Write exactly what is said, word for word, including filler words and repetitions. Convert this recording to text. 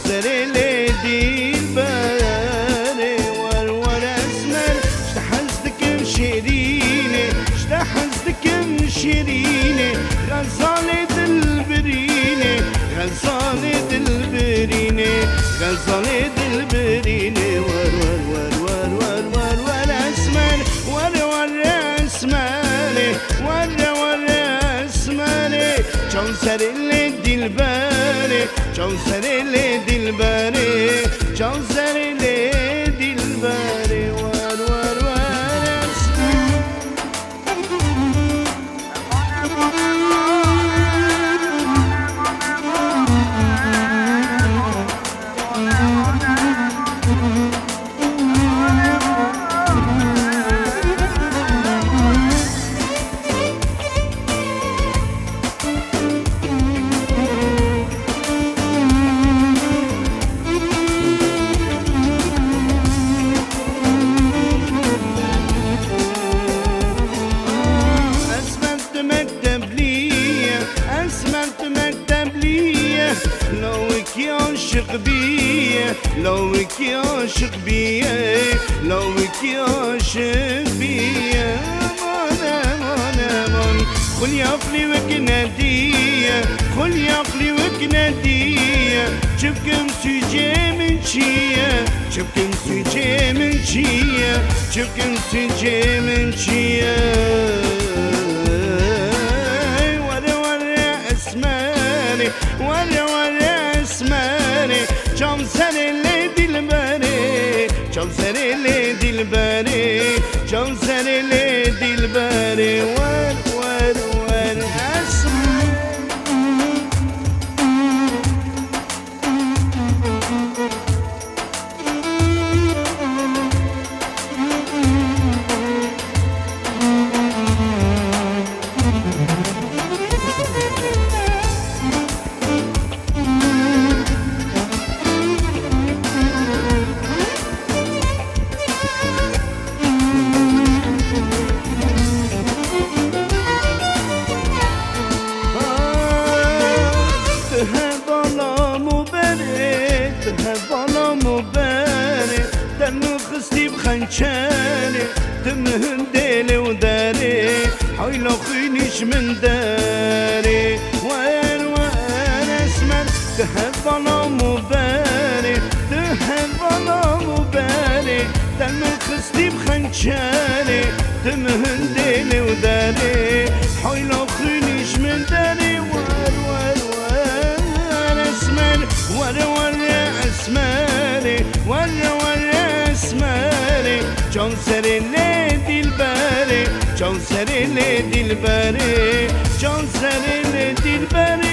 Serê lê dîlberê, wer wer esmer, ji te hez dikim şêrînê, ji te hez dikim şêrînê, xezalê dilbirînê, xezalê dilbirînê, xezalê dilbirînê, wer wer wer wer wer wer wer esmer, wer wer esmerê, wer wer esmerê, çaw serê lê dîlberê, çaw serê lê dîlberê, çaw serê lê dîlberê, wer wer wer esmer. Esmer tu mekteblî ye, esmer tu mekteblî ye, lawikî aşiq bîye, lawikî aşiq bîye, lawikî aşiq bîye. Aman, aman, aman. Xulya xulî wek nediye, xulya xulî wek nediye. Çi bikim sûcê min çi ye? Çi bikim sûcê min çi ye? Çi bikim sûcê min çi ye? Were were esmerê, were were esmerê, çav serê lê dîlberê, çav serê lê dîlberê, çav serê lê dîlberê, wer wer wer esmer. Tu hevala min berê, tu hevala min berê, te min xistî bi xençerê, tu min hindê lê û derê, hayla xwînî ji min derê. Wer wer esmer, tu hevala min berê, tu hevala min berê, te min xistî bi xençerê, tu min hindê lê û derê, hayla xwînî ji min derê. Wer wer wer esmer, wer wer esmerê, wer wer esmerê, çav serê lê dîlberê, çav serê lê dîlberê, çav serê lê dîlberê.